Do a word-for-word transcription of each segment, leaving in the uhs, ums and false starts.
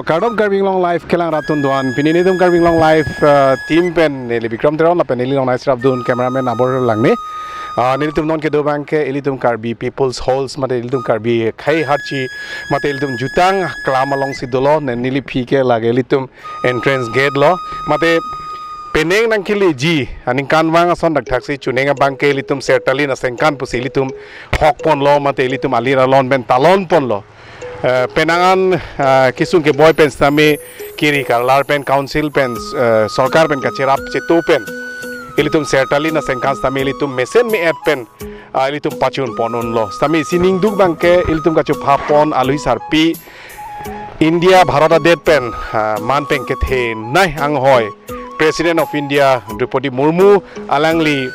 Kardom Karbi Anglong Live kelang rat atum doan. Pini nelitum Karbi Anglong Live, uh, team pen neli Bikram Teron lapen neli along nai srap dun cameraman Abor Langne. Uh, nelitum non kedo abangke ilitum Karbi People's Halls mate ilitum Karbi Khei Harchi mate ilitum Jutang Aklam alongsi dolo, ne neli aphi ke lake ilitum entrance gate lo. Mate penang nangkeleji aningkanvang ason thakthaksi chuneng abangke ilitum Sertalin asengkan pusi ilitum hok ponlo mate ilitum alir alon pen talon ponlo. Eh, penang an, eh, kesung keboi pen sitame kiri karlar pen council pen, eh, sorkar pen kacherap chetu pen ilitum Sertalin asengkan sitame ilitum mesen me-et pen, ah, ilitum pachun pon unlo. Sitame isi ningduk abangke ilitum kachupha pon alui sarpi India Bharat adet pen, ah, man pen kethenei anghoi President of India Droupadi Murmu alangli,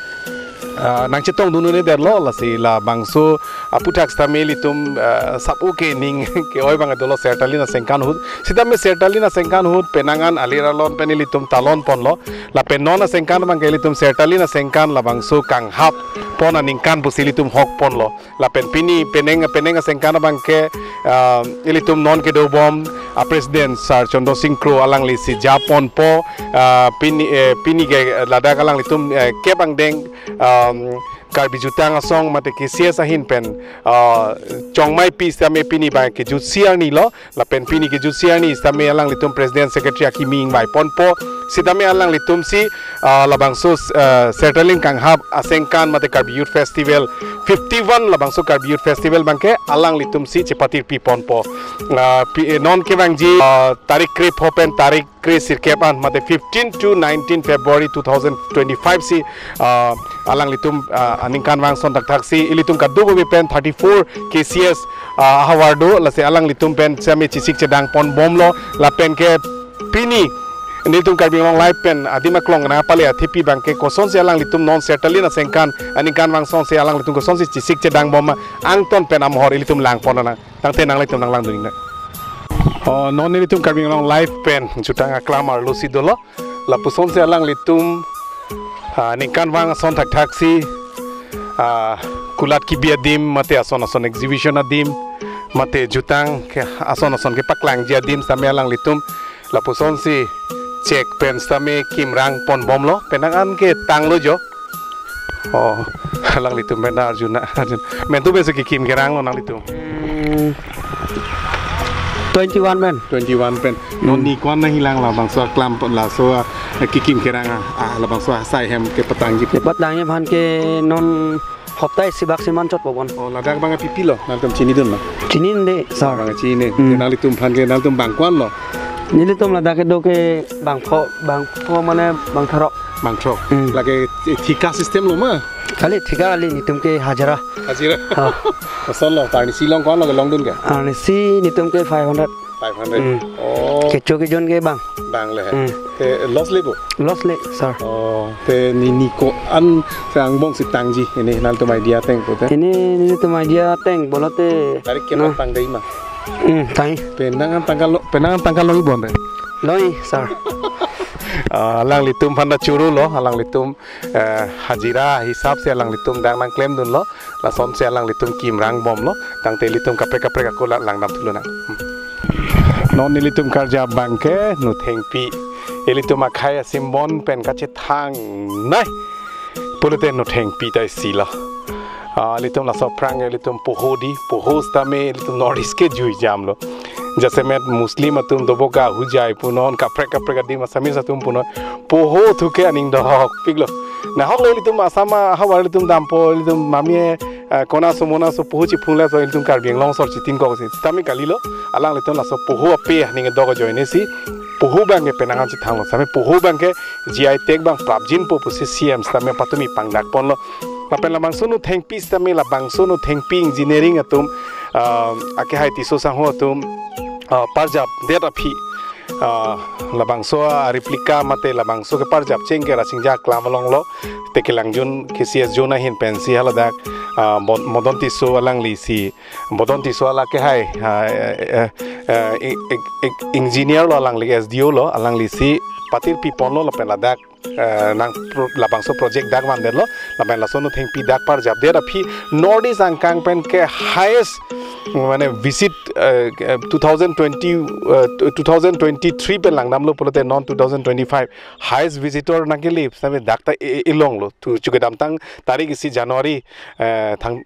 ah, nangchetong dun un-edetlo, lasi labangso aputhak sitame ilitum, ah, sapu ke ning ke-oi abang dolo Sertalin asengkan ahut. Sitame Sertalin asengkan ahut penang an alir alon pen ilitum talon ponlo. Lapen non asengkan abangke ilitum Sertalin asengkan labangso kanghap pon aningkan pusi ilitum hok ponlo. Lapen pini penang, penang asengkan abangke, ah, ilitum non kedo bom a President Sir Chandra Singh Kro alangli si ja ponpo, ah, pini, eh, pini ke ladak alanglitum, eh, kep angdeng, um, Karbi Jutang Asong mate K C S ahin pen, ah, chongmai pi sitame pini abang kejutsi arni lo. Lapen pini kejutsi arni sitame alanglitum President Secretary akimi ingvai ponpo. Sitame alanglitum si, ah, labangso, ah, Sertalin kanghap asengkan mate Karbi Youth Festival fifty-one, labangso Karbi Youth Festival abangke alanglitum si chepatir pi ponpo. Ah, pi, eh, non kevangji, ah, tarik krepho pen tarik kresirkep an mate fifteen to nineteen February two thousand twenty-five si, ah, alanglitum, ah, aningkanvang ason thakthaksi ilitum kadokave pen thirty-four K C S, ah, ahavar do, lasi alanglitum pen sitame chesik chedang pon bomlo. Lapen ke pini nelitum Karbi Anglong Live pen adim aklong nangpale athepi abangke kosonsi alanglitum non Sertalin asengkan aningkanvang asonsi alanglitum kosonsi chesik chedang bom ma, angton pen amohor ilitum lang pon nang. Tangte nanglitum nanglang dun-ik nang. Oh, non nelitum Karbi Anglong Live pen Jutang Aklam arlo si dolo. Lapusonsi alanglitum, ah, ningkanvang ason thakthaksi, ah, kulat kebi adim mate ason ason exhibition adim mate jutang ke ason ason kepaklangji adim sitame alanglitum lapusonsi chek pen sitame kimrang pon bomlo, penang an ke tanglo jo. Oh, alanglitum pen arjuna, arjuna. Mentu pensi kekim keranglo nanglitum? Hmm, twenty-one pen. Twenty-one pen. Non Hmm. ni ko-an nangkelang labangso aklam pen laso, ah, kekim kerang, ah, ah, labangso asai hem kepatangji. Kepatangji aphan ke non hopta isi bak si manchot po bon. Oh, ladak abang pipilo, nangtum chinidunlo? Chinine, sir. Abang chini. Hmm. Nanglitum aphan ke nangtum bang ko-anlo? Nelitum ladak kedo ke bangpho, bangpho mane bangthrok. Bangthrok. Hmm. Lake thika system lo ma? Kali thika kali, netum ke hajira. Hajira. Ha. Kosonlo, ta arnisi along ko-anlo kelongdun ke? Arnisi netum ke five hundred. Five hundred. Hmm. Oh. Kecho kejon ke bang. Bang le. Hmm. Te loss le bo? Loss le, sir. Oh, te ni ni ko-an se angbong si tangji, ini nangtum idea ateng pute? Ini netum idea ateng pulote. Tarik ke no. Patang dei ma? Hmm, tang. Penang an tangka lo, penang an tangka lo-ik bon re? Lo-ik, sir. Ah, alanglitum aphan ta churu lo, alanglitum, eh, hajira hisap si alanglitum dang nangklemdunlo, lasonsi alanglitum kimrang bomlo, tangte ilitum kaprek kaprek ako la langdam thulo nang. Hmm. Non ilitum karjap abangke Nothengpi. Ilitum akhei asimbon pen kachethangnei pulote Nothengpi ta isi lo. Ah, ilitum laso aphrang ilitum poho di, poho sitame ilitum North East ke jui jamlo. Jasemet Muslim atum doboka hujai punon, kaprek kaprek adim Assamese atum punon. Poho thu ke aning dohokpiklo. Nahok le ilitum Assam ahavar ilitum dampo, ilitum mami, eh, kona so mona so poho chiphung le so ilitum Karbi Anglong sor chitin kok si. Sitame kalilo, alanglitum laso poho ape aning dok ajoine si. Poho abangke penang an chethanglo. Sitame poho abangke G I tag abang prapjinpo pusi C M sitame patumi pangdak ponlo. Lapen labangso Nothengpi sitame labangso Nothengpi engineering atum, ah, akehai Tisso sangho atum, ah, parjapdet aphi, ah, labangso a-replica mate labangso keparjap cheng ke Rasinja Aklam alonglo, te kelangjun K C S jun ahin pensi haladak, ah, Mo-, Modon Tisso alangli si, Modon Tisso alake hai, ah, eh, eh, eh, eng-, eng-, eng-, engineer lo, alangli S D O lo, alangli si patir pi ponlo lapen ladak, eh, nang pro-, labangso project dak vandetlo, lapen laso Nothengpi dak parjapdet aphi North East angkang pen ke highest mane visit, eh, eh, two thousand twenty, eh, two thousand twenty-three pen langdamlo pulote non two thousand twenty-five highest visitor nangkele sitame dak ta e-, e-, elonglo. Tu chu kedamtang tarik isi January, eh, thang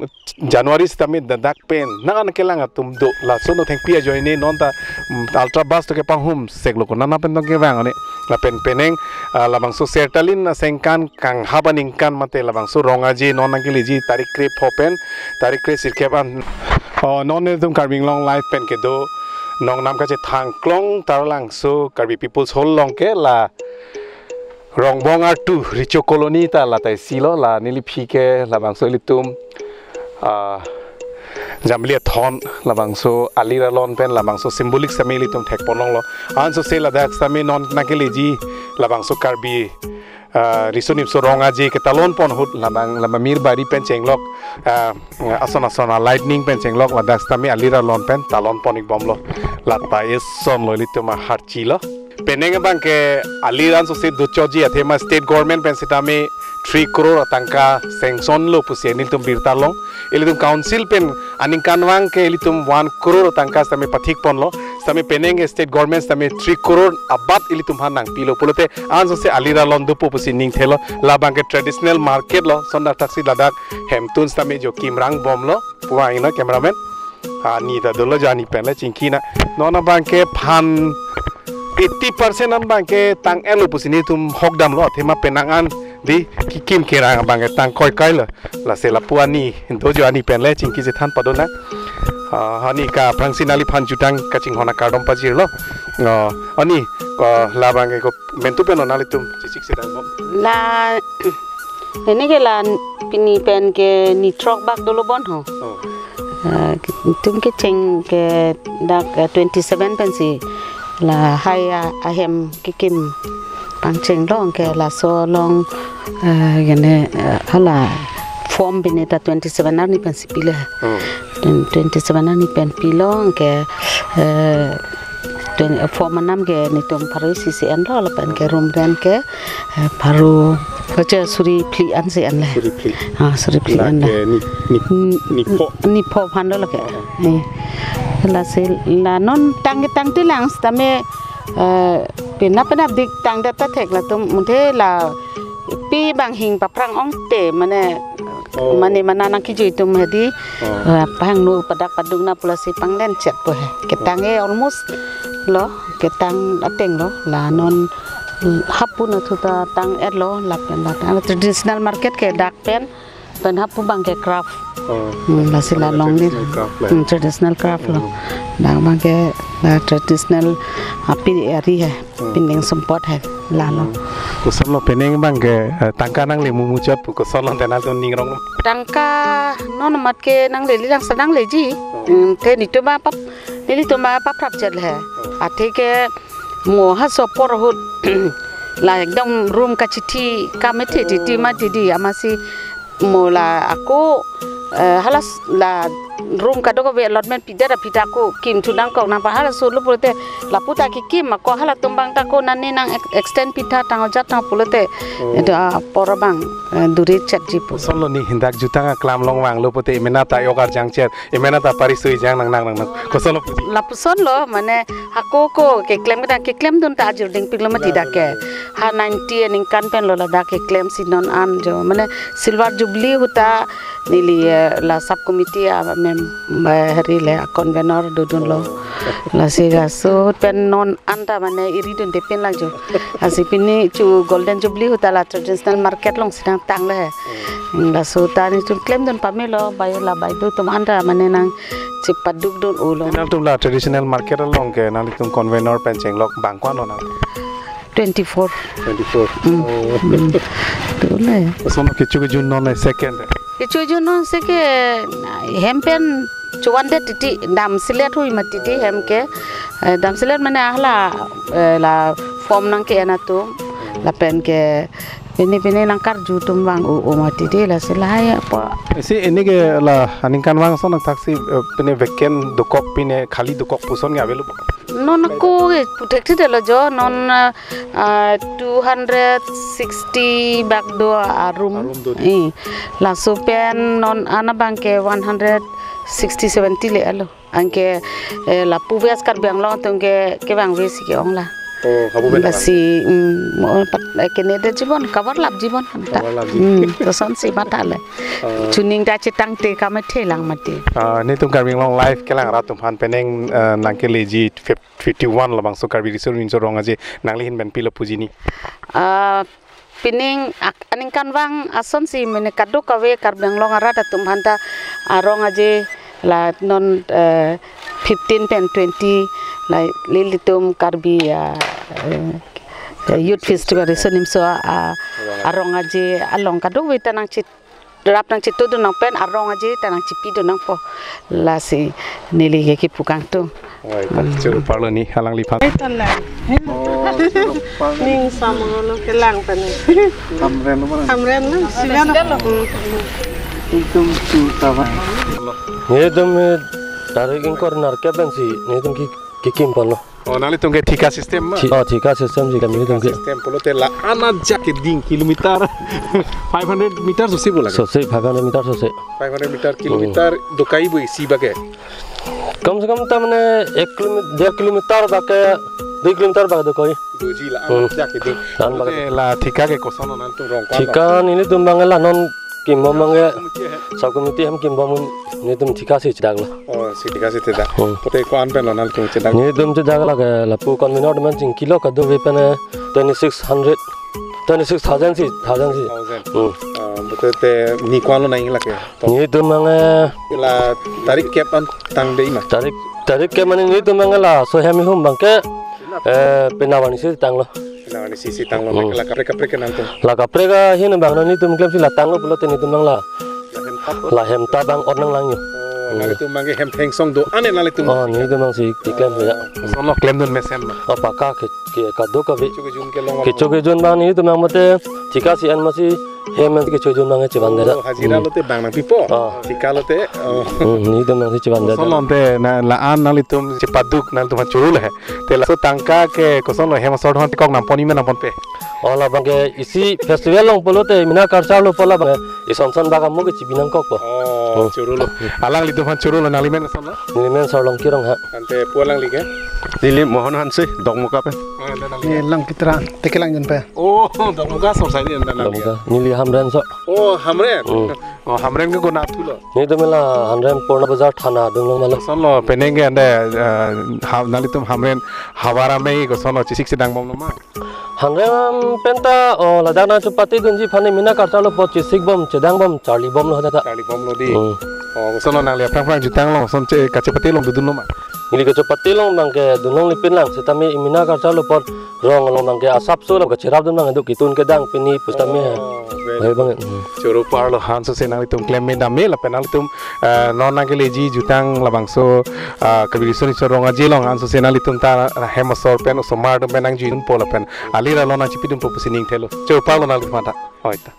January sitame da-, dak pen nang an kelang atum do, laso no thengpi ajoine non ta, mm, ultra bus to kepanghum seklo ko nana pen tong kevang one. Lapen penang, ah, labangso Sertalin asengkan kanghap aningkan mate labangso Rong Aje non nangkeleji tarik krepho pen tarik kresirkep an. Oh, non nelitum Karbi Anglong Live pen kedo nongnam kachethang Klong Taralangso Karbi People's Hall along ke la Rongbong Artu Richo Colony ta lata isi lo, la neliphi ke labangso ilitum, ah, Jamli Athon labangso alir alon pen labangso symbolic sitame ilitum thekponlonglo. Ansose ladak sitame non nangkeleji labangso Karbi, ah, riso nimso Rong Aje ketalon pon ahut labang lama Mirbari pen chenglok, ah, ason ason a lightning pen chenglok ladak sitame alir alon pen talon pon-ikbomlo. Lata eson lo ilitum aharchi lo. Penang abang ke alir ansose dochotji athema state government pen sitame three crore atangka sanction lo pusi nelitum birta long. Ilitum council pen aningkanvang ke ilitum one crore atangka sitame pathikponlo. Sitame penang ke state government sitame three crore abat ilitum aphan nangpilo pulote ansose alir alon dopo pusi ningthelo. Labang ke traditional market lo, sonda taksi ladak hemtun sitame jo kimrangbomlo. Puang ino cameraman. Ah, ni ta dolo jo ani pen le chingki na. Non abang ke phan eighty percent an abang ke tang-etlo pusi nelitum hokdamlo, athema penang an di kekim kerang abang ke tang koikailo. Lasi lapu ani do jo ani pen le chingki chethan pado na. Ah, ani ke aphrangsi nangliphan jutang kachinghon akardom pajirlo. Ah, ani, ah, labang ke ko mentu pen nanglitum chechik sedang bom. La, ini ke la pini pen ke ni throk bak dolo bon ho. Oh. Ah, itum kecheng ke dak, eh, twenty-seven pensi lahai a, ahem kekim pangchenglong ke laso along, eh, gene, eh, hala form pini ta twenty-seven arni pensi pilo. Oh. Twen-, twenty-seven arni pen pilong ke, eh, twen-, form anam ke netum pharo isi si enlo, lapen ke room rent ke, eh, pharo, kacha suri phli ansi enle. Suri phli. Ah, suri phli La enle. ke ni, ni, Hmm, nipho. Nipho aphan lo lake. Oh. Eh. Lasi la non tang tangte lang sitame, eh, penap penap dik tangdet ta thek latum muthe la pi bang hing paphrang ongte mane Oh. mane mana nangkijui atum hedi, Oh. eh, pahangno padak paduk na pu lasi panglen chet po he. Ketang e almost lo, ketang ateng lo, la non hapu na thuta tang-etlo, lapen la tang traditional market ke dak pen, pen hapu abang ke craft. Oh. Hmm, lasi la Ada longle. traditional craft lah. Hmm, traditional craft lo. Hmm. Dak abang ke, la traditional api ari he. Hmm. Pindeng sumpot he. Lalo. Hmm. Kosonlo penang abang ke, eh, tangka nangle mumuchot pu kosonlo tenal ton ningrong. Tangka non amat ke nangle li lang sa nangleji. Hmm. Hmm, te netum apap, nelitum apaphrap chet le he. Hmm. Athe ke mo ha so apor ahut la ekdom room kachithi kamethe titi ma titi amatsi mo la ako, eh, halas la room kadokave allotment pidet aphi ta ako kim thu nangkok nangpa halaso lo pulote lapu ta kekim ako halatum abang ta ako nani nang ex-, extend pitha tang ojat tang pulote Oh. edo apor abang, eh, duri chetji pu. Kosonlo ni hindak jutang aklam along vanglo pute imena ta yok arjang chet, imena ta parisui jang nang nang nang nang. Kosonlo puji. Lapuson lo mane ako ko keklem kedang keklemdun ta ajir dingpiklo mati Lalo, dak ke. lalo. Ha ninety aningkan pen lo ladak keklem si non an jo. Mane silver jubilee ahut ta neli, eh, la sub committee a mem-, eh, hari le a convener dodunlo. Oh. Lasi laso ahut pen non an ta mane iri dunde pin lang jo. Lasi pini chu golden jubilee ahut ta la traditional market alongsi nangtang le he. Hmm. Hmm, laso ta netum klemdun pamelo, bai la bai do atum an ta mane nangchepadukdun-olo. Nangtum la traditional market along ke nanglitum convener pen chenglok bang ko-anlo nang? Twenty-four. Twenty-four. Hmm. Oh. Hmm. Tu le. Kosonlo kecho kejun non le second. Kecho kejun non se ke hem pen chuan det titi damselet hui ma titi hem ke, eh, damselet mane hala, eh, la form nangke-en atum lapen ke pini pini nangkarju atum vang-o-o ma titi lasi lahai apo. Si ini ke la aningkanvang ason nangthaksi, eh, pini vacant dokok pini khali dokok puson ke avelo. Non ako ke puthekthe detlo jo non, ah, two hundred sixty bak do a room. A room do di. Eh, laso pen non an abang ke one hundred Sixty seventy le-alo. Anke, eh, lapu bias Karbi Anglong atum ke, kevang ve si ke-ong la. Oh, habu beta. Lasi, mm, mo pat, eh, kene de jibon, kabar lap jibon han ta. Kabar lap jibon. Mm, kosonsi matha le. Oh. Chuning ta chetangte kamathe lang mati. Ah, netum Karbi Anglong Live kelang rat atum aphan penang, eh, nangkeleji fif-, fifty-one labangso Karbi Riso Nimso Rong Aje nangli ahin pen pilo puji ni. Ah, pining ak-, aningkanvang asonsi mene kadokave Karbi Anglong arat atum aphan ta arong aje la non, eh, fifteen pen twenty la nelitum Karbi, ah, eh, Youth Festival Riso Nimso, ah, arong aje along kadokave ta nangchit rap nangchitudun nang pen arong aje ta nangchipidun nangpo. Lasi neli ke kipu kangtung. Oi, ta choro parlo ni alangliphan. Ai, tanlai. Oh, choro parlo. Ning samolo kelang tani. Hamren lo mana? Hamren lo, sila lo. Hmm. Ekdom chu ta bang. Netum, eh, tarik ingkoi nerkep pensi netum ke, kekim ponlo. Oh, nanglitum ke thika system ma? Thi-, oh, thika system si kami netum ke. Thika system pulote la-an ajak keding kilometer. Five hundred meter sosi bo lake? Sosi, five hundred meter sosi. Five hundred meter, hmm, kilometer dokai bo isi bak ke? Kam se kam ta mane ek kilometer, der kilometer bak ke, dui kilometer bak dokai. Doji la-an, hmm, ajak keding. La-an bak. Pulote la thika ke koson nanglitum rong ko-an? Thika nelitum abang la non kimbom abang ke, sub committee ahem kimbom, netum thika si chedak lo. Oh, si thika si chedak. Hmm. Pulote ko-an pen lo nanglitum chedak? Netum chedak lake lapu convener atum chingkilo kadokave pen, eh, twenty-six hundred, twenty-six thousand si, thousand si. Thousand. Hmm. Ah, pulote ni ko-an lo nang lake? Netum abang, eh, la tarik kep an tangdei ma? Tarik, tarik kep mane netum abang laso hem ihum abang ke, eh, pena arni si tanglo. Pena arni si si tanglo, hmm, la kaprek kaprek ke nangtum? La kaprek ahin abang netum klemsi la tanglo pulote netum abang la. La hem ta abang ot nanglangji. Oh, hmm, nanglitum abang ke hem thengsong do-an nanglitum? Oh, netum abang si keklem ya. Oh, koson lo klemdun mesen ma? Oh, pakka ke, ke kadokave. Kecho kejun kelong? Kecho kejun abang netum abang mate thika si an masi hem an kecho kejun abang chevan deda. Oh, hajira, hmm, lote bang nangpipo. Ah. Thika lote, oh. Hmm, netum abang si chevan deda. Koson lo te na la-an nanglitum chepaduk nanglitum aphan choro le he. Te laso tangka ke koson lo hem asor aphan kok nangpon ime nangponpe? Oh, labang ke isi festival along pulote mena karchar lo pu labang ke ison son bak amu ke chibi nangkokpo. Oh, hmm, choro lo. Alanglitum aphan choro lo, nangli men koson lo? Neli men Sarlongki Ronghang. Ante pu alangli ke? Neli Mohon Hanse, Dokmoka pen. Ah, ante nangli ke? Neli Langkitra, Tekelangjun pen. Oh, Dokmoka asor sai ni anta nangli ke? Dokmoka. Neli Hamren so. Oh, Hamren. Hmm. Oh, Hamren ke konat thulo? Netum la Hamren Purna Bazar thana adung along ma lo. Koson lo penang ke ante, eh, ha, nanglitum Hamren havar amei koson lo chesik chedang bomlo ma? Hamren pen ta, oh, ladak nangchepatedunji aphan mena karchar lo apot chesikbom, chedangbom, charlibomlo hadak ta. Charlibomlo dei. Hmm. Oh, koson lo nangli aphrang aphrang jutang along, koson che, kachepate along dodunlo ma? Neli kachepate along abang ke dunlongle pinlang, setame mena karchar lo apot rong along abang ke asapso lo kacherapdun abang do, ketun kedang pini pusitame. Oh, very good. Hai abang, hmm. Choro parlo, ansose nanglitum klem me dam me lapen nanglitum, eh, non nangkeleji jutang labangso, ah, Karbi Riso Nimso Rong Aje along ansose nanglitum ta hem asor pen osomar atum pen nangjuidunpo lapen alira lo nangchipidunpo pusi ning thelo. Choro parlo nanglitum aphan ta. Oi ta.